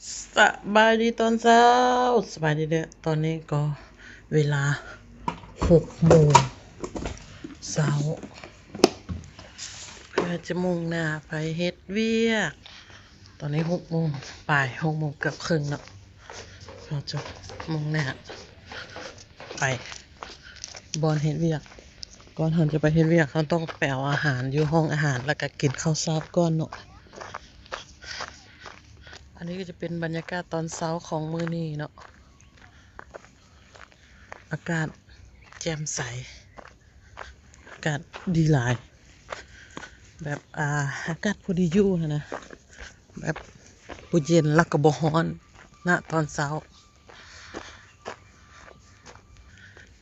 ສະບາຍດີຕອນເຊົ້າ, ສະບາຍດີເດີ. ຕອນນີ້ກໍເວລາຫົກໂມງເຊົ້າ ເພື່ອຈະມຸ່ງໜ້າໄປເຮັດວຽກ. ຕອນນີ້ຫົກໂມງປາຍ, ຫົກໂມງເກືອບເຄິ່ງເນາະ. ເຮົາຈະມຸ່ງໜ້າໄປບ່ອນເຮັດວຽກ. ກ່ອນເຮົາຈະໄປເຮັດວຽກ, ເຮົາຕ້ອງໄປເອົາອາຫານຢູ່ຫ້ອງອາຫານ ແລ້ວກໍກິນເຂົ້າເຊົ້າກ່ອນເນາະ. ອັນນີ້ກໍຈະເປັນບັນຍາກາດຕອນເຊົ້າຂອງມື້ນີ້ເນາະ. ອາກາດແຈ່ມໃສ, ອາກາດດີຫຼາຍ, ແບບ ອາ ອາກາດພໍດີຢູ່ຫັ້ນນະ, ແບບບໍ່ເຢັນ ແລ້ວກໍບໍ່ຮ້ອນນະຕອນເຊົ້າ.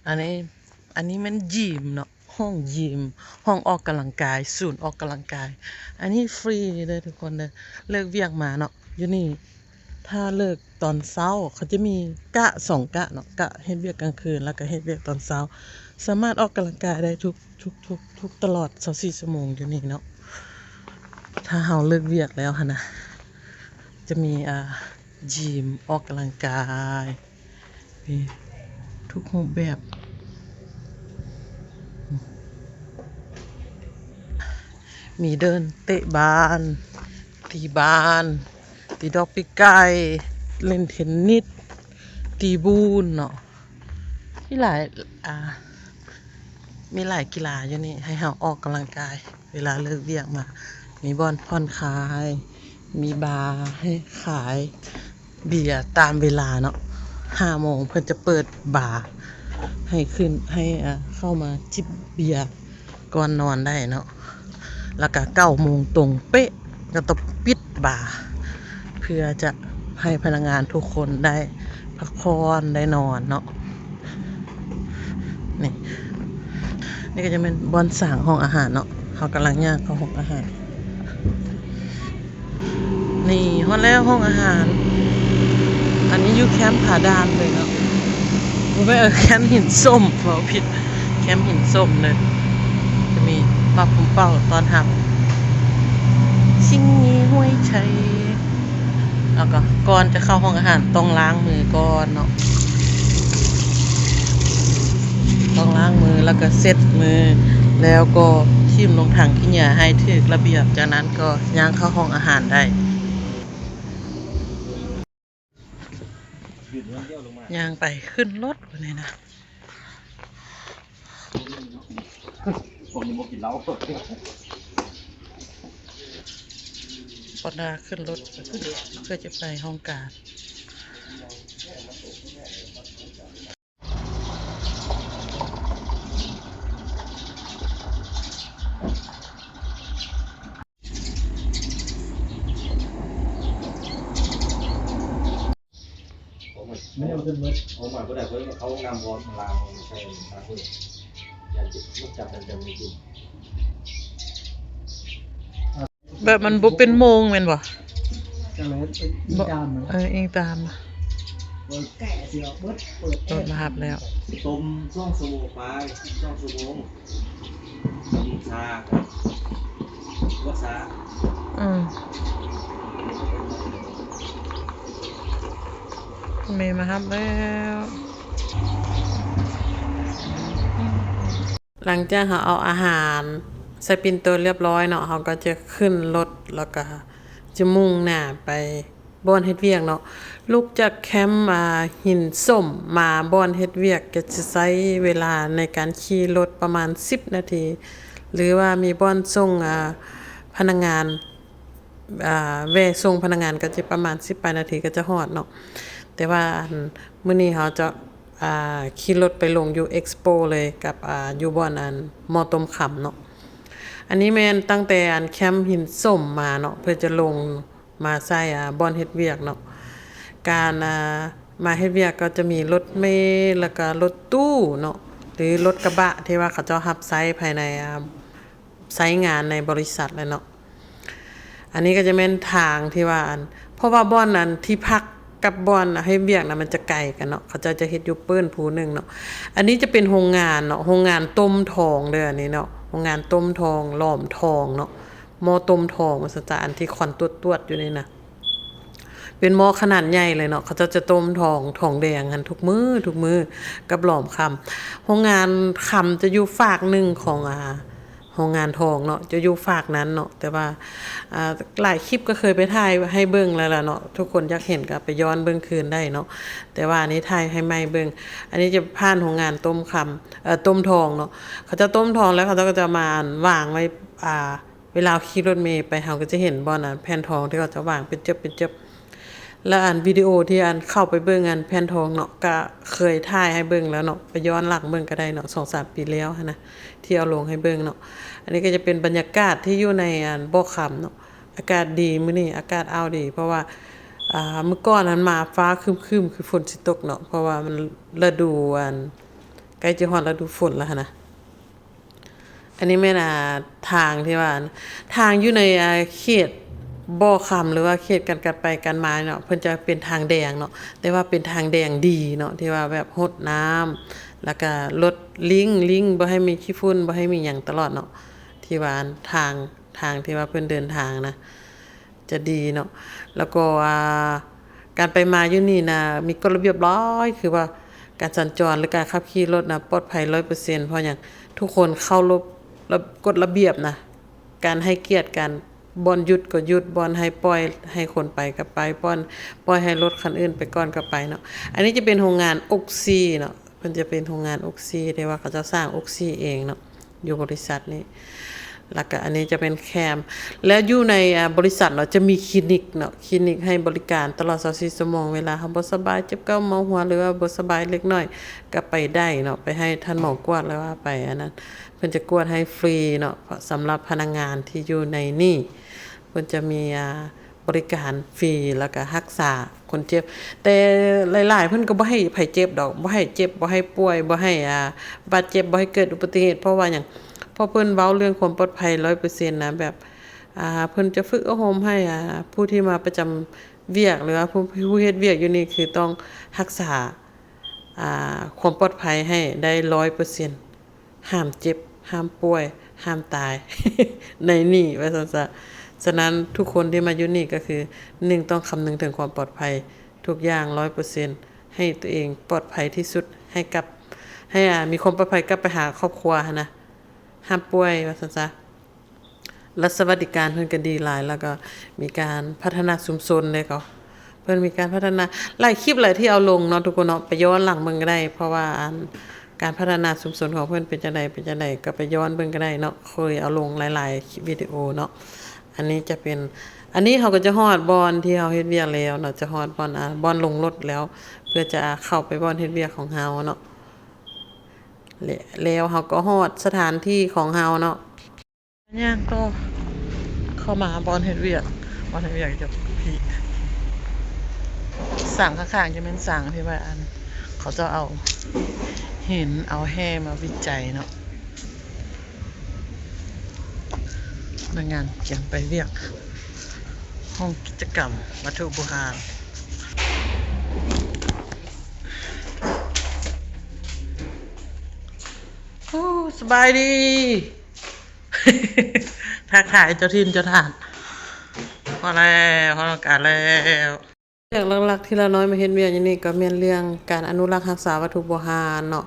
ອັນນີ້ ອັນນີ້ແມ່ນຢິມເນາະ, ຫ້ອງຢິມ, ຫ້ອງອອກກຳລັງກາຍ, ສູນອອກກຳລັງກາຍ. ອັນນີ້ຟຣີເດີທຸກຄົນເດີ. ເລີກວຽກມາເນາະ, ຢູ່ນີ້ຖ້າເລີກຕອນເຊົ້າ ເຂົາຈະມີກະສອງກະເນາະ, ກະເຮັດວຽກກາງຄືນ ແລ້ວກໍເຮັດວຽກຕອນເຊົ້າ. ສາມາດອອກກຳລັງກາຍໄດ້ທຸກ ທຸກ ທຸກ ທຸກຕະຫຼອດຊາວສີ່ຊົ່ວໂມງຢູ່ນີ້ເນາະ. ຖ້າເຮົາເລີກວຽກແລ້ວຫັ້ນນະ ຈະມີ ອາ ຢິມອອກກຳລັງກາຍ ນີ້ ທຸກຮູບແບບ, ມີເດີນເຕະບານ, ຕີບານ, ຕີດອກປີກໄກ່, ຫຼິ້ນເທັນນິດ, ຕີບູນເນາະ. ມີຫຼາຍ ອາ ມີຫຼາຍກິລາຢູ່ນີ້ ໃຫ້ເຮົາອອກກຳລັງກາຍເວລາເລີກວຽກມາ. ມີບ່ອນຜ່ອນຄາຍ, ມີບາໃຫ້ຂາຍເບຍຕາມເວລາເນາະ. ຫ້າໂມງເພິ່ນຈະເປີດບາໃຫ້ຂຶ້ນ ໃຫ້ ອາ ເຂົ້າມາຈິບເບຍ ກ່ອນນອນໄດ້ເນາະ. ແລ້ວກະເກົ້າໂມງຕົງເປະ ກໍຕ້ອງປິດບາ ເພື່ອຈະໃຫ້ພະນັກງານທຸກຄົນໄດ້ພັກຜ່ອນ ໄດ້ນອນເນາະ. ນີ້ ນີ້ກໍຈະແມ່ນບ່ອນສ້າງຫ້ອງອາຫານເນາະ. ເຮົາກຳລັງຍ່າງເຂົ້າຫ້ອງອາຫານ. ນີ້ ຮອດແລ້ວຫ້ອງອາຫານ. ອັນນີ້ຢູ່ແຄມຜາດ່ານເລີຍເນາະ, ບໍ່ແມ່ນ ເອີ ແຄມຫີນສົ້ມ, ເວົ້າຜິດ, ແຄມຫີນສົ້ມເລີຍ. ຈະມີປ້າປຸ້ມເປົ້າຕ້ອນຮັບ, ຊິງເຫງ່ຫ້ວຍໄຊ. ແລ້ວກໍກ່ອນຈະເຂົ້າຫ້ອງອາຫານຕ້ອງລ້າງມືກ່ອນເນາະ, ຕ້ອງລ້າງມື ແລ້ວກໍເຊັດມື, ແລ້ວກໍຖິ້ມລົງຖັງຂີ້ເຫຍື້ອໃຫ້ຖືກລະບຽບ, ຈາກນັ້ນກໍຍ່າງເຂົ້າຫ້ອງອາຫານໄດ້. ຍ່າງໄປຂຶ້ນລົດບາດນີ້ນະ. ພວກນີ້ບໍ່ກິນເຫຼົ້າ. ປອນດາຂຶ້ນລົດເພື່ອຈະໄປຫ້ອງການ. ມັນຍັງບໍ່ທັນໝົດ. ອອກມາບໍ່ໄດ້ ເພິ່ນເຂົ້າຫ້ອງນ້ຳກ່ອນ ຂ້າງລ່າງໃສ່ທາງເພິ່ນ ຢ້ານມັນຈັບກັນຈະບໍ່ກິນ. ແບບມັນບໍ່ເປັນໂມງແມ່ນບໍ່? ຈັ່ງໃດ ອີງຕາມມັນ. ເອີ ອີງຕາມ. ແກ່ຊິອອກເບິດ ເປີດ ລົດມາຮັບແລ້ວ. ຕົ້ມສອງຊົ່ວໂມງປາຍ ສອງຊົ່ວໂມງ. ຊາ ບໍ່ຊາ. ອືມ ແມ່ມາຮັບແລ້ວ. ຫຼັງຈາກເຮົາເອົາອາຫານໃສ່ປິ່ນໂຕລຽບຮ້ອຍເນາະ, ເຮົາກໍຈະຂຶ້ນລົດ ແລ້ວກໍຈະມຸ່ງໜ້າໄປ ບ່ອນເຮັດວຽກເນາະ. ລຸກຈາກແຄມ ອາ ຫີນສົ້ມມາບ່ອນເຮັດວຽກ ກໍຈະໃຊ້ເວລາໃນການຂີ່ລົດປະມານສິບນາທີ ຫຼືວ່າມີບ່ອນສົ່ງ ອາ ພະນັກງານ ອາ ແວ່ສົ່ງພະນັກງານ ກໍຈະປະມານສິບປາຍນາທີກໍຈະຮອດເນາະ. ແຕ່ວ່າ ອັນ ມື້ນີ້ເຮົາຈະ ອາ ຂີ່ລົດໄປລົງຢູ່ເອັກສະໂປເລີຍ ກັບ ອາ ຢູ່ບ່ອນ ອັນ ໝໍ້ຕົ້ມຄຳເນາະ. ອັນນີ້ແມ່ນຕັ້ງແຕ່ ອັນ ແຄມຫີນສົ້ມມາເນາະ ເພື່ອຈະລົງ ມາໃສ່ ອາ ບ່ອນເຮັດວຽກເນາະ. ການ ອາ ມາເຮັດວຽກກໍຈະມີລົດເມ ແລ້ວກໍລົດຕູ້ເນາະ ຫຼືລົດກະບະທີ່ວ່າເຂົາເຈົ້າຮັບໃຊ້ພາຍໃນ ອາ ໃຊ້ງານໃນບໍລິສັດແຫຼະເນາະ. ອັນນີ້ກໍຈະແມ່ນທາງທີ່ວ່າ ອັນ ເພາະວ່າບ່ອນ ອັນ ທີ່ພັກກັບບ່ອນເຮັດວຽກນະ ມັນຈະໄກກັນເນາະ, ເຂົາເຈົ້າຈະເຮັດຢູ່ເປີ້ນພູໜຶ່ງເນາະ. ອັນນີ້ຈະເປັນໂຮງງານເນາະ, ໂຮງງານຕົ້ມທອງເດີ ອັນນີ້ເນາະ, ໂຮງງານຕົ້ມທອງ ຫຼອມທອງເນາະ. ໝໍ້ຕົ້ມທອງວ່າຊັ້ນຊະ ອັນທີ່ຄວັນຕວດໆຢູ່ນີ້ນະ. ເປັນໝໍ້ຂະໜາດໃຫຍ່ເລີຍເນາະ. ເຂົາເຈົ້າຈະຕົ້ມທອງ ທອງແດງຫັ້ນທຸກມື້ ທຸກມື້ກັບຫຼອມຄຳ. ໂຮງງານຄຳຈະຢູ່ຟາກໜຶ່ງຂອງ ອ່າ ໂຮງງານທອງເນາະ ຈະຢູ່ຟາກນັ້ນເນາະ. ແຕ່ວ່າ ອ່າ ຫຼາຍຄລິບກໍເຄີຍໄປຖ່າຍໃຫ້ເບິ່ງແລ້ວລະເນາະ, ທຸກຄົນຢາກເຫັນກໍໄປຍ້ອນເບິ່ງຄືນໄດ້ເນາະ. ແຕ່ວ່າອັນນີ້ຖ່າຍໃຫ້ໃໝ່ເບິ່ງ. ອັນນີ້ຈະຜ່ານໂຮງງານຕົ້ມຄຳ ເອີ ຕົ້ມທອງເນາະ. ເຂົາເຈົ້າຕົ້ມທອງແລ້ວ ເຂົາເຈົ້າກໍຈະມາວາງໄວ້ ອ່າ ເວລາເຮົາຂີ່ລົດເມໄປ ເຮົາກໍຈະເຫັນບ່ອນ ອັນ ແຜ່ນທອງທີ່ເຂົາຈະວາງເປັນເຈັບເປັນເຈັບ. ແລ້ວອັນວິດີໂອທີ່ອັນເຂົ້າໄປເບິ່ງອັນແຜ່ນທອງເນາະ ກະເຄີຍຖ່າຍໃຫ້ເບິ່ງແລ້ວເນາະ, ໄປຍ້ອນຫຼັງເບິ່ງກໍໄດ້ເນາະ, ສອງສາມປີແລ້ວຫັ້ນນະ ທີ່ເອົາລົງໃຫ້ເບິ່ງເນາະ. ອັນນີ້ກໍຈະເປັນບັນຍາກາດທີ່ຢູ່ໃນອັນບໍ່ຄຳເນາະ. ອາກາດດີ ມື້ນີ້ອາກາດອ້າວດີ ເພາະວ່າ ອ່າ ມື້ກ່ອນຫັ້ນມາຟ້າຄຶ້ມໆ ຄືຝົນຊິຕົກເນາະ, ເພາະວ່າມັນລະດູອັນ ໃກ້ຈະຮອດລະດູຝົນແລ້ວຫັ້ນນະ. ອັນນີ້ແມ່ນ ອ່າ ທາງທີ່ວ່າ ທາງຢູ່ໃນ ອ່າ ເຂດບໍ່ຄຳ ຫຼືວ່າເຂດການ ການໄປການມາເນາະ, ເພິ່ນຈະເປັນທາງແດງເນາະ, ແຕ່ວ່າເປັນທາງແດງດີເນາະ ທີ່ວ່າແບບຫົດນ້ຳ ແລ້ວກະລົດລິ້ງ ລິ້ງ ບໍ່ໃຫ້ມີຂີ້ຝຸ່ນ ບໍ່ໃຫ້ມີຫຍັງຕະຫຼອດເນາະ, ທີ່ວ່າທາງ ທາງທີ່ວ່າເພິ່ນເດີນທາງນະ ຈະດີເນາະ. ແລ້ວກໍ ອ່າ ການໄປມາຢູ່ນີ້ນະ ມີກົດລະບຽບຫຼາຍ ຄືວ່າການສັນຈອນ ຫຼື ການຂັບຂີ່ລົດນະ ປອດໄພຮ້ອຍເປີເຊັນ. ເພາະຫຍັງ? ທຸກຄົນເຄົາລົບ ລະ ກົດລະບຽບນະ, ການໃຫ້ກຽດກັນ, ບ່ອນຢຸດກໍຢຸດ, ບ່ອນໃຫ້ປ່ອຍໃຫ້ຄົນໄປກໍໄປ, ບ່ອນປ່ອຍໃຫ້ລົດຄັນອື່ນໄປກ່ອນກໍໄປເນາະ. ອັນນີ້ຈະເປັນໂຮງງານອົກຊີເນາະ. ເພິ່ນຈະເປັນໂຮງງານອົກຊີ ທີ່ວ່າເຂົາເຈົ້າສ້າງອົກຊີເອງເນາະ ຢູ່ບໍລິສັດນີ້. ແລ້ວກະອັນນີ້ຈະເປັນແຄມ ແລ້ວຢູ່ໃນ ອ່າ ບໍລິສັດເນາະ ຈະມີຄລີນິກເນາະ, ຄລີນິກໃຫ້ບໍລິການຕະຫຼອດຊາວສີ່ຊົ່ວໂມງ. ເວລາເຮົາບໍ່ສະບາຍ ເຈັບເຂົ້າເມົາຫົວ ຫຼືວ່າບໍ່ສະບາຍເລັກນ້ອຍ ກະໄປໄດ້ເນາະ, ໄປໃຫ້ທ່ານໝໍກວດ ຫຼືວ່າໄປອັນນັ້ນ ເພິ່ນຈະກວດໃຫ້ຟຣີເນາະ ສຳລັບພະນັກງານທີ່ຢູ່ໃນນີ້. ເພິ່ນຈະມີ ອ່າ ບໍລິການຟຣີ ແລ້ວກະຮັກສາຄົນເຈັບ. ແຕ່ຫຼາຍໆ ເພິ່ນກໍບໍ່ໃຫ້ໃຜເຈັບດອກ, ບໍ່ໃຫ້ເຈັບ ບໍ່ໃຫ້ປ່ວຍ ບໍ່ໃຫ້ ອ່າ ບາດເຈັບ ບໍ່ໃຫ້ເກີດອຸບັດຕິເຫດ. ເພາະວ່າຫຍັງ? ເພາະເພິ່ນເວົ້າເລື່ອງຄວາມປອດໄພຮ້ອຍເປີເຊັນນະ, ແບບ ອ່າ ເພິ່ນຈະຝຶກອົບຮົມໃຫ້ ອ່າ ຜູ້ທີ່ມາປະຈຳວຽກ ຫຼືວ່າຜູ້ ຜູ້ເຮັດວຽກຢູ່ນີ້ ຄືຕ້ອງຮັກສາ ອ່າ ຄວາມປອດໄພໃຫ້ໄດ້ຮ້ອຍເປີເຊັນ. ຫ້າມເຈັບ ຫ້າມປ່ວຍ ຫ້າມຕາຍ ໃນນີ້ ວ່າຊັ້ນຊະ. ສະນັ້ນ ທຸກຄົນທີ່ມາຢູ່ນີ້ກໍຄື ໜຶ່ງ ຕ້ອງຄຳນຶງເຖິງຄວາມປອດໄພທຸກຢ່າງຮ້ອຍເປີເຊັນ ໃຫ້ຕົວເອງປອດໄພທີ່ສຸດ ໃຫ້ກັບ ໃຫ້ ອ່າ ມີຄວາມປອດໄພກັບໄປຫາຄອບຄົວຫັ້ນນະ, ຫ້າມປ່ວຍ ວ່າຊັ້ນຊະ. ລັດສະຫວັດດີການເພິ່ນກໍດີຫຼາຍ ແລ້ວກໍມີການພັດທະນາຊຸມຊົນເດ້ເຂົາ. ເພິ່ນມີການພັດທະນາ ຫຼາຍຄລິບຫຼາຍທີ່ເອົາລົງເນາະທຸກຄົນເນາະ, ໄປຍ້ອນຫຼັງເບິ່ງກໍໄດ້ ເພາະວ່າ ອັນ ການພັດທະນາຊຸມຊົນຂອງເພິ່ນເປັນຈັ່ງໃດ ເປັນຈັ່ງໃດ ກໍໄປຍ້ອນເບິ່ງກໍໄດ້ເນາະ, ເຄີຍເອົາລົງຫຼາຍໆວິດີໂອເນາະ. ອັນນີ້ຈະເປັນ ອັນນີ້ເຮົາກໍຈະຮອດບ່ອນທີ່ເຮົາເຮັດວຽກແລ້ວເນາະ, ຈະຮອດບ່ອນ ອ່າ ບ່ອນລົງລົດແລ້ວ ເພື່ອຈະເຂົ້າໄປບ່ອນເຮັດວຽກຂອງເຮົາເນາະ. ແລະ ແລ້ວເຮົາກໍຮອດສະຖານທີ່ຂອງເຮົາເນາະ. ຍ່າງຕໍ່ເຂົ້າມາບ່ອນເຮັດວຽກ, ບ່ອນເຮັດວຽກຢູ່ພີ້. ສາງຂ້າງໆ ຈະແມ່ນສາງທີ່ວ່າ ອັນ ເຂົາເຈົ້າເອົາຫີນ ເອົາແຮ່ມາວິໄຈເນາະ. ພະນັກງານກຽມໄປວຽກ ຫ້ອງກິດຈະກຳວັດຖຸບູຮານ. ໂອ້ ສະບາຍດີ. ທັກທາຍເຈົ້າຖິ່ນເຈົ້າຖານ. ພໍແລ້ວ ພໍຕ້ອງການແລ້ວ. ວຽກຫຼັກໆ ທີ່ລາວນ້ອຍມາເຮັດວຽກຢູ່ນີ້ ກໍແມ່ນເລື່ອງການອະນຸລັກຮັກສາວັດຖຸໂບຮານເນາະ,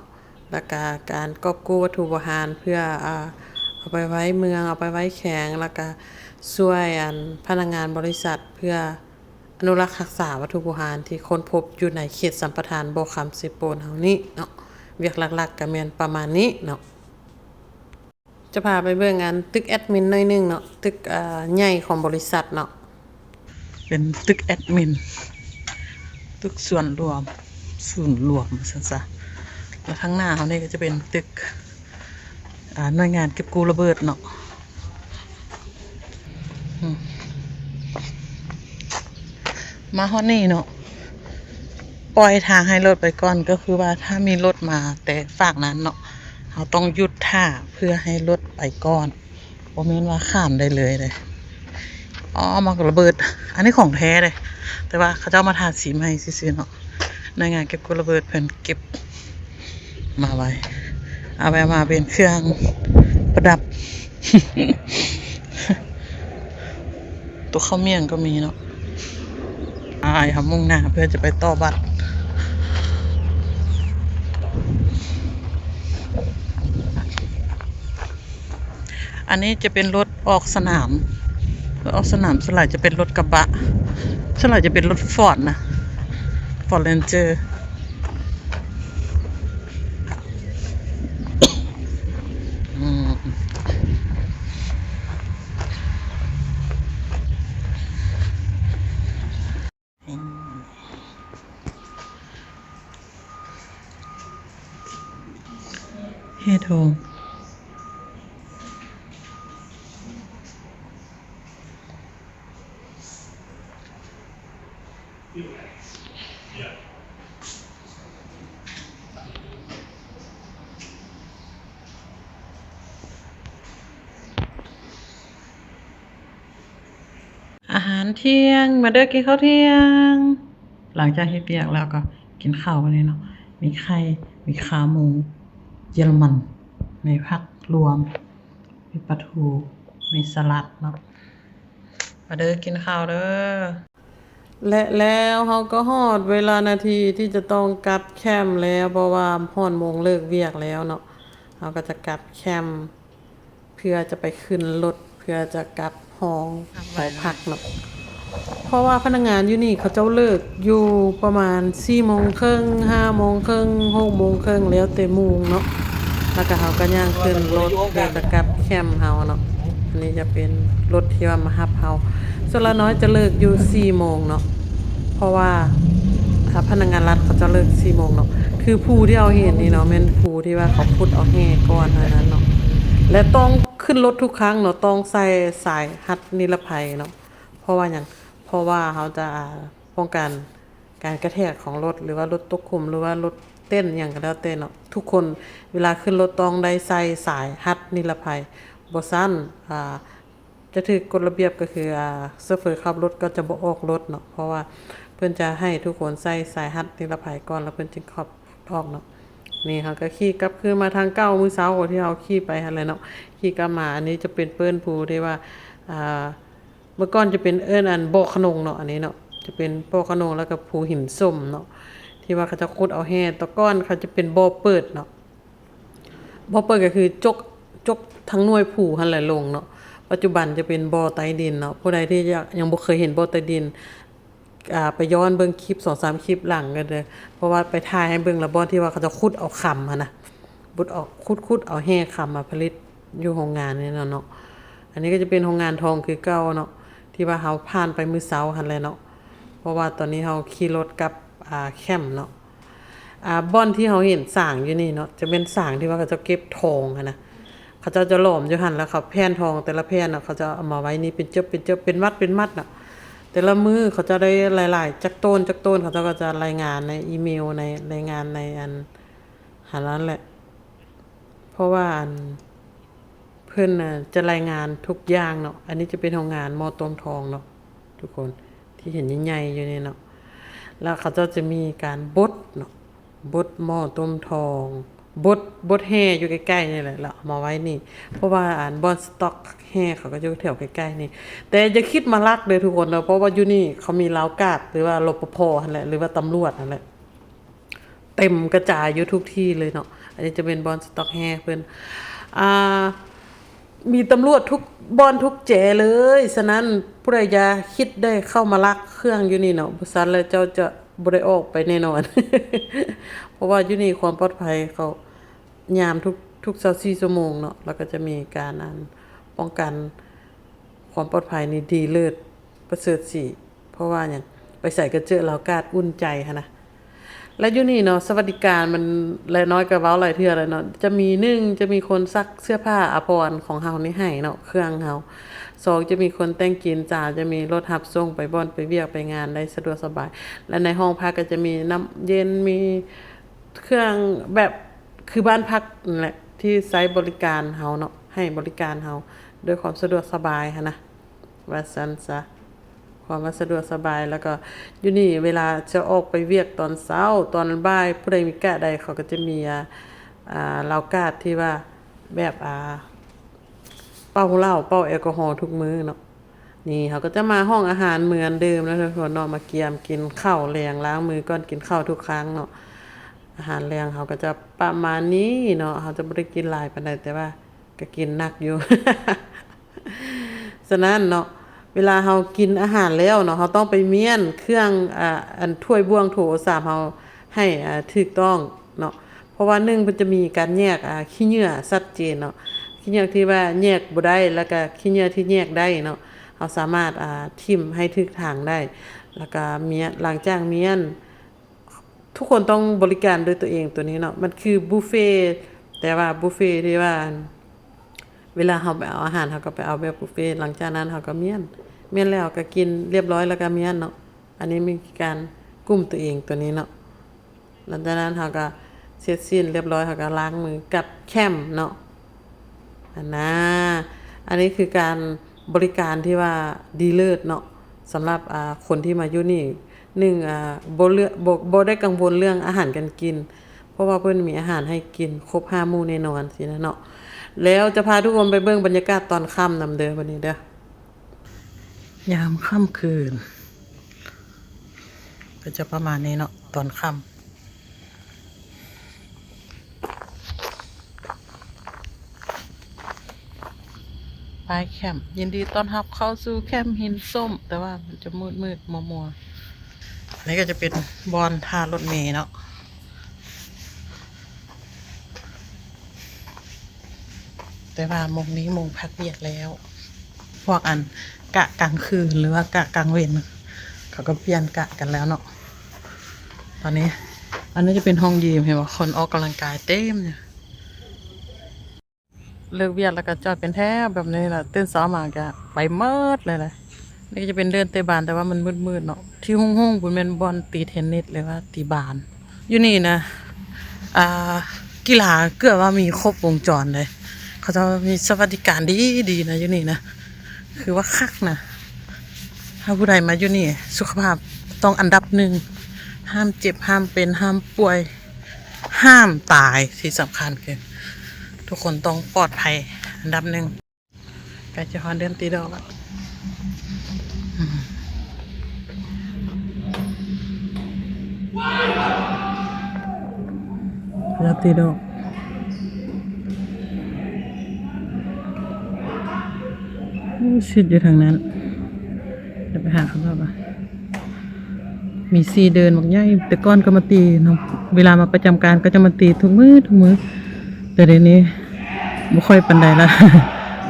ແລ້ວກະການກອບກູ້ວັດຖຸໂບຮານ ເພື່ອ ອ່າ ເອົາໄປໄວ້ເມືອງ ເອົາໄປໄວ້ແຂວງ, ແລ້ວກະຊ່ວຍ ອັນ ພະນັກງານບໍລິສັດ ເພື່ອ ອະນຸລັກຮັກສາວັດຖຸບູຮານທີ່ຄົ້ນພົບຢູ່ໃນເຂດສຳປະທານບໍ່ຄຳເຊໂປນເຮົານີ້ເນາະ. ວຽກຫຼັກໆກໍແມ່ນປະມານນີ້ເນາະ. ຈະພາໄປເບິ່ງອັນຕຶກແອດມິນໜ້ອຍໜຶ່ງເນາະ, ຕຶກ ເອີ ໃຫຍ່ຂອງບໍລິສັດເນາະ. ເປັນຕຶກແອດມິນ, ຕຶກສ່ວນລວມ, ສູນລວມວ່າຊັ້ນຊະ. ແລ້ວທາງໜ້າເຮົານີ້ກໍຈະເປັນຕຶກ ອ່າ ໜ່ວຍງານເກັບກູ້ລະເບີດເນາະ. ອືມ ມາຮອດນີ້ເນາະ, ປ່ອຍທາງໃຫ້ລົດໄປກ່ອນ, ກໍຄືວ່າຖ້າມີລົດມາແຕ່ຟາກນັ້ນເນາະ, ເຮົາຕ້ອງຢຸດຖ້າເພື່ອໃຫ້ລົດໄປກ່ອນ, ບໍ່ແມ່ນວ່າຂ້າມໄດ້ເລີຍເດ້. ອໍ ໝາກລະເບີດ, ອັນນີ້ຂອງແທ້ເດ້, ແຕ່ວ່າເຂົາເຈົ້າມາທາສີໃໝ່ຊື່ໆເນາະ. ໜ່ວຍງານເກັບກູ້ລະເບີດເພິ່ນເກັບມາໄວ້, ເອົາໄວ້ມາເປັນເຄື່ອງປະດັບ. ໂຕເຂົ້າໝ້ຽງກໍມີເນາະ. ອ ອາຍເຮົາມຸ່ງໜ້າເພື່ອຈະໄປຕໍ່ບັດ. ອັນນີ້ຈະເປັນລົດອອກສະໜາມ, ລົດອອກສະໜາມສ່ວນຫຼາຍຈະເປັນລົດກະບະ, ສ່ວນຫຼາຍຈະເປັນລົດຟອດນະ, ຟອດເຣນເຈີ. ເຮັດໂຮງ. ອາຫານທ່ຽງ, ມາເດີກິນເຂົ້າທ່ຽງ. ຫຼັງຈາກເຮັດວຽກແລ້ວກໍກິນເຂົ້າ ອັນນີ້ເນາະ, ມີໄຂ່ ມີຂາໝູເຢຍລະມັນ, ມີຜັກລວມ, ມີປາທູ, ມີສະຫຼັດເນາະ. ມາເດີກິນເຂົ້າເດີ. ແລະແລ້ວເຮົາກໍຮອດເວລານາທີທີ່ຈະຕ້ອງກັບແຄມແລ້ວ, ເພາະວ່າຮອດໂມງເລີກວຽກແລ້ວເນາະ. ເຮົາກໍຈະກັບແຄມ ເພື່ອຈະໄປຂຶ້ນລົດ ເພື່ອຈະກັບຫ້ອງ ຫໍພັກເນາະ. ເພາະວ່າພະນັກງານຢູ່ນີ້ເຂົາເຈົ້າເລີກຢູ່ປະມານສີ່ໂມງເຄິ່ງ, ຫ້າໂມງເຄິ່ງ, ຫົກໂມງເຄິ່ງ ແລ້ວແຕ່ໂມງເນາະ. ແລ້ວກໍເຮົາກໍຍ່າງຂຶ້ນລົດເພື່ອຈະກັບແຄມເຮົາເນາະ. ອັນນີ້ຈະເປັນລົດທີ່ວ່າມາຮັບເຮົາ. ສ່ວນຫຼາຍນ້ອຍຈະເລີກຢູ່ສີ່ໂມງເນາະ. ເພາະວ່າ ອາ ພະນັກງານລັດເຂົາເຈົ້າເລີກສີ່ໂມງເນາະ. ຄືຜູ້ທີ່ເຮົາເຫັນນີ້ເນາະ ແມ່ນຜູ້ທີ່ວ່າເຂົາຂຸດເອົາແຮ່ກ່ອນເທົ່ານັ້ນເນາະ. ແລະ ຕ້ອງຂຶ້ນລົດທຸກຄັ້ງເນາະ ຕ້ອງໃສ່ສາຍຮັດນິລະໄພເນາະ. ເພາະວ່າຫຍັງ? ເພາະວ່າເຮົາຈະ ອາ ປ້ອງກັນການກະແທກຂອງລົດ ຫຼືວ່າລົດຕົກຂຸມ ຫຼືວ່າລົດເຕັ້ນຫຍັງກໍແລ້ວແຕ່ເນາະ. ທຸກຄົນເວລາຂຶ້ນລົດຕ້ອງໄດ້ໃສ່ສາຍຮັດນິລະໄພ, ບໍ່ຊັ້ນ ອາ ຈະຖືກກົດລະບຽບ ກໍຄື ອາ ໂຊເຟີຂັບລົດກໍຈະບໍ່ອອກລົດເນາະ, ເພາະວ່າເພິ່ນຈະໃຫ້ທຸກຄົນໃສ່ສາຍຮັດນິລະໄພກ່ອນ ແລ້ວເພິ່ນຈຶ່ງຂັບອອກເນາະ. ນີ້ເຮົາກໍຂີ່ກັບຄືນມາທາງເກົ່າ ມື້ເຊົ້າທີ່ເຮົາຂີ່ໄປຫັ້ນແຫຼະເນາະ, ຂີ່ກັບມາ. ອັນນີ້ຈະເປັນເປີ້ນພູທີ່ວ່າ ອາ ເມື່ອກ່ອນຈະເປັນເອີ້ນອັນບໍ່ຂະໜົງເນາະ, ອັນນີ້ເນາະ ຈະເປັນບໍ່ຂະໜົງ ແລ້ວກໍພູຫີນສົ້ມເນາະ ທີ່ວ່າເຂົາເຈົ້າຂຸດເອົາແຮ່. ແຕ່ກ່ອນເຂົາຈະເປັນບໍ່ເປີດເນາະ. ບໍ່ເປີດກໍຄືຈົກ ຈົກທາງໜ່ວຍພູຫັ້ນແຫຼະລົງເນາະ. ປັດຈຸບັນຈະເປັນບໍ່ໃຕ້ດິນເນາະ. ຜູ້ໃດທີ່ຍັງ ຍັງບໍ່ເຄີຍເຫັນບໍ່ໃຕ້ດິນ ອາ ໄປຍ້ອນເບິ່ງຄລິບສອງສາມຄລິບຫຼັງກັນເດີ, ເພາະວ່າໄປຖ່າຍໃຫ້ເບິ່ງແລ້ວ ບ່ອນທີ່ວ່າເຂົາເຈົ້າຂຸດເອົາຄຳຫັ້ນນະ, ຂຸດເອົາ ຂຸດ ຂຸດເອົາແຮ່ຄຳມາຜະລິດຢູ່ໂຮງງານນີ້ເນາະ. ອັນນີ້ກໍຈະເປັນໂຮງງານທອງຄືເກົ່າເນາະ ທີ່ວ່າເຮົາຜ່ານໄປມື້ເຊົ້າຫັ້ນແຫຼະເນາະ, ເພາະວ່າຕອນນີ້ເຮົາຂີ່ລົດກັບ ອາ ແຄມເນາະ. ອາ ບ່ອນທີ່ເຮົາເຫັນສາງຢູ່ນີ້ເນາະ ຈະແມ່ນສາງທີ່ວ່າເຂົາເຈົ້າເກັບທອງຫັ້ນນະ. ເຂົາເຈົ້າຈະຫຼອມຢູ່ຫັ້ນ ແລ້ວເຂົາແຜ່ນທອງແຕ່ລະແຜ່ນເນາະ ເຂົາເຈົ້າເອົາມາໄວ້ນີ້ເປັນເຈີບ ເປັນເຈີບ ເປັນວັດ ເປັນມັດເນາະ. ແຕ່ລະມື້ເຂົາເຈົ້າໄດ້ຫຼາຍໆ ຈັກໂຕນ ຈັກໂຕນ ເຂົາເຈົ້າກໍຈະລາຍງານໃນອີເມວ ໃນລາຍງານໃນອັນ ຫັ້ນນັ້ນແຫຼະ. ເພາະວ່າອັນ ເພິ່ນນະຈະລາຍງານທຸກຢ່າງເນາະ. ອັນນີ້ຈະເປັນໂຮງງານໝໍ້ຕົ້ມທອງເນາະ ທຸກຄົນ ທີ່ເຫັນໃຫຍ່ໆຢູ່ນີ້ເນາະ. ແລ້ວເຂົາເຈົ້າຈະມີການບົດເນາະ ບົດໝໍ້ຕົ້ມທອງ ບົດ ບົດແຮ່ຢູ່ໃກ້ໆນີ້ແຫຼະ ແລ້ວເອົາມາໄວ້ນີ້ ເພາະວ່າອັນບ່ອນສະຕັອກແຮ່ເຂົາກໍຢູ່ແຖວໃກ້ໆນີ້. ແຕ່ຢ່າຄິດມາລັກເດີທຸກຄົນເດີ ເພາະວ່າຢູ່ນີ້ເຂົາມີລາວກາດ ຫຼືວ່າ ລປພ ຫັ້ນແຫຼະ ຫຼືວ່າຕຳຫຼວດຫັ້ນແຫຼະ ເຕັມກະຈາຍຢູ່ທຸກທີ່ເລີຍເນາະ. ອັນນີ້ຈະເປັນບ່ອນສະຕັອກແຮ່ເພິ່ນ ອາ ມີຕຳຫຼວດທຸກບ່ອນທຸກແຈເລີຍ. ສະນັ້ນ ຜູ້ໃດຢ່າຄິດໄດ້ເຂົ້າມາລັກເຄື່ອງຢູ່ນີ້ເນາະ, ບໍ່ຊັ້ນແລ້ວເຈົ້າຈະບໍ່ໄດ້ອອກໄປແນ່ນອນ. ເພາະວ່າຢູ່ນີ້ຄວາມປອດໄພເຂົາຍາມທຸກ ທຸກຊາວສີ່ຊົ່ວໂມງເນາະ, ແລ້ວກໍຈະມີການ ອັນ ປ້ອງກັນຄວາມປອດໄພນີ້ດີເລີດ ປະເສີດສີ ເພາະວ່າຫຍັງ ໄປໃສກໍເຈີລາວກາດ ອຸ່ນໃຈຫັ້ນນະ. ແລະ ຢູ່ນີ້ເນາະ ສະຫວັດດີການມັນ ຫຼາຍນ້ອຍກໍເວົ້າຫຼາຍເທື່ອແລ້ວເນາະ ຈະມີ ໜຶ່ງ ຈະມີຄົນຊັກເສື້ອຜ້າອາພອນຂອງເຮົານີ້ໃຫ້ເນາະ ເຄື່ອງເຮົາ, ສອງ ຈະມີຄົນແຕ່ງກິນ, ສາມ ຈະມີລົດຮັບສົ່ງໄປບ່ອນໄປວຽກໄປງານໄດ້ສະດວກສະບາຍ ແລະ ໃນຫ້ອງພັກກໍຈະມີນ້ຳເຢັນ ມີເຄື່ອງແບບຄືບ້ານພັກນັ້ນແຫຼະ ທີ່ໃຊ້ບໍລິການເຮົາເນາະ ໃຫ້ບໍລິການເຮົາດ້ວຍຄວາມສະດວກສະບາຍຫັ້ນນະ. ວ່າຊັ້ນຊະ ຄວາມວ່າສະດວກສະບາຍ. ແລ້ວກໍຢູ່ນີ້ເວລາຈະອອກໄປວຽກຕອນເຊົ້າ ຕອນບ່າຍ ຜູ້ໃດມີກະໄດ້ ເຂົາກໍຈະມີ ອາ ອາ ເຫຼົ້າກາດທີ່ວ່າແບບ ອາ ເປົ່າເຫຼົ້າ ເປົ່າແອລກໍຮໍທຸກມື້ເນາະ. ນີ້ເຮົາກໍຈະມາຫ້ອງອາຫານເໝືອນເດີມເນາະທຸກຄົນເນາະ ມາກຽມກິນເຂົ້າແລງ ລ້າງມືກ່ອນກິນເຂົ້າທຸກຄັ້ງເນາະ. ອາຫານແລງເຮົາກໍຈະປະມານນີ້ເນາະ ເຮົາຈະບໍ່ໄດ້ກິນຫຼາຍປານໃດ ແຕ່ວ່າກໍກິນໜັກຢູ່. ສະນັ້ນເນາະ ເວລາເຮົາກິນອາຫານແລ້ວເນາະ ເຮົາຕ້ອງໄປມ້ຽນເຄື່ອງ ອາ ອັນຖ້ວຍບ່ວງໂຖຊາມເຮົາໃຫ້ ອາ ຖືກຕ້ອງເນາະ ເພາະວ່າໜຶ່ງ ເພິ່ນຈະມີການແຍກ ອາ ຂີ້ເຫຍື້ອຊັດເຈນເນາະ ຂີ້ເຫຍື້ອທີ່ວ່າແຍກບໍ່ໄດ້ ແລ້ວກະຂີ້ເຫຍື້ອທີ່ແຍກໄດ້ເນາະ ເຮົາສາມາດ ອາ ຖິ້ມໃຫ້ຖືກທາງໄດ້ ແລ້ວກະມ້ຽນ ຫຼັງຈາກມ້ຽນ ທຸກຄົນຕ້ອງບໍລິການດ້ວຍຕົວເອງ ໂຕນີ້ເນາະ ມັນຄືບຸບເຟ ແຕ່ວ່າບຸບເຟທີ່ວ່າ ເວລາເຮົາໄປເອົາອາຫານ ເຮົາກໍໄປເອົາແບບບຸບເຟ ຫຼັງຈາກນັ້ນເຮົາກໍມ້ຽນ ມ້ຽນແລ້ວກໍກິນ ລຽບຮ້ອຍແລ້ວກໍມ້ຽນເນາະ. ອັນນີ້ມີການກຸ້ມຕົວເອງ ໂຕນີ້ເນາະ. ຫຼັງຈາກນັ້ນເຮົາກໍເສັດສິ້ນລຽບຮ້ອຍ ເຮົາກໍລ້າງມືກັບແຄມເນາະ ອັນນາ ອັນນີ້ຄືການບໍລິການທີ່ວ່າດີເລີດເນາະ ສຳລັບ ອາ ຄົນທີ່ມາຢູ່ນີ້ ໜຶ່ງ ອາ ບໍ່ເລືອກ ບໍ່ ບໍ່ໄດ້ກັງວົນເລື່ອງອາຫານການກິນ ເພາະວ່າເພິ່ນມີອາຫານໃຫ້ກິນຄົບຫ້າໝູ່ແນ່ນອນຊີ້ນະເນາະ. ແລ້ວຈະພາທຸກຄົນໄປເບິ່ງບັນຍາກາດຕອນຄ່ຳນຳເດີ ບັດນີ້ເດີ ຍາມຄ່ຳຄືນ ກໍຈະປະມານນີ້ເນາະ ຕອນຄ່ຳ. ປ້າຍແຄມ ຍິນດີຕ້ອນຮັບເຂົ້າສູ່ແຄມຫີນສົ້ມ ແຕ່ວ່າມັນຈະມືດໆ ມົວໆ. ອັນນີ້ກໍຈະເປັນບ່ອນຖ້າລົດເມເນາະ ແຕ່ວ່າໂມງນີ້ໂມງພັກວຽກແລ້ວ ພວກອັນກະກາງຄືນ ຫຼືວ່າກະກາງເວັນ ເຂົາກໍປ່ຽນກະກັນແລ້ວເນາະ. ຕອນນີ້ ອັນນີ້ຈະເປັນຫ້ອງຢິມ ເຫັນບໍ່ ຄົນອອກກຳລັງກາຍເຕັມຢູ່. ເລີກວຽກແລ້ວກໍຈອດເປັນແຖວແບບນີ້ລະ ຕື່ນເຊົ້າມາກໍໄປໝົດເລີຍລະ. ນີ້ກໍຈະເປັນເດີ່ນເຕະບານ ແຕ່ວ່າມັນມືດໆເນາະ ທີ່ຮຸ່ງໆພຸ້ນແມ່ນບ່ອນຕີເທນນິສ ຫຼືວ່າຕີບານ. ຢູ່ນີ້ນະ ອ່າ ກິລາເກືອບວ່າມີຄົບວົງຈອນເດ້ ເຂົາເຈົ້າມີສະຫວັດດີການດີໆນະ ຢູ່ນີ້ນະ ຄືວ່າຄັກນະ. ຖ້າຜູ້ໃດມາຢູ່ນີ້ ສຸຂະພາບຕ້ອງອັນດັບໜຶ່ງ ຫ້າມເຈັບ ຫ້າມເປັນ ຫ້າມປ່ວຍ ຫ້າມຕາຍ ທີ່ສຳຄັນຄືທຸກຄົນຕ້ອງປອດໄພອັນດັບໜຶ່ງ. ໃກ້ຈະຮອດເດືອນຕີດອກແລ້ວ ອືມ ເດືອນຕີດອກ ໂອ້ ຊິດຢູ່ທາງນັ້ນ ດຽວໄປຫາເຂົາເຈົ້າກ່ອນ. ມີສີ່ເດີ່ນບັກໃຫຍ່ ແຕ່ກ່ອນກໍມາຕີເນາະ ເວລາມາປະຈຳການກໍຈະມາຕີທຸກມື້ ທຸກມື້ ແຕ່ດຽວນີ້ບໍ່ຄ່ອຍປານໃດລະ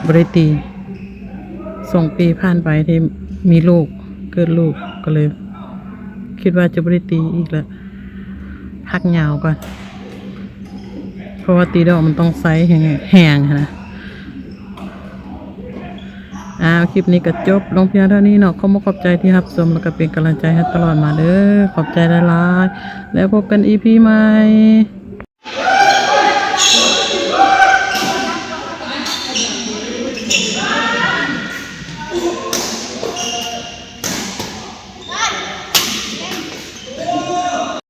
ບໍ່ໄດ້ຕີ. ສອງປີຜ່ານໄປທີ່ມີລູກ ເກີດລູກ ກໍເລີຍຄິດວ່າຈະບໍ່ໄດ້ຕີອີກລະ ພັກຍາວກ່ອນ ເພາະວ່າຕີດອກມັນຕ້ອງໃຊ້ແຮງ ແຮງຫັ້ນນະ. ອ້າວ ຄລິບນີ້ກໍຈົບລົງພຽງເທົ່ານີ້ເນາະ ຂໍຂອບໃຈທີ່ຮັບຊົມ ແລ້ວກໍເປັນກຳລັງໃຈໃຫ້ຕະຫຼອດມາເດີ ຂອບໃຈຫຼາຍໆ ແລ້ວພົບກັນອີພີໃໝ່.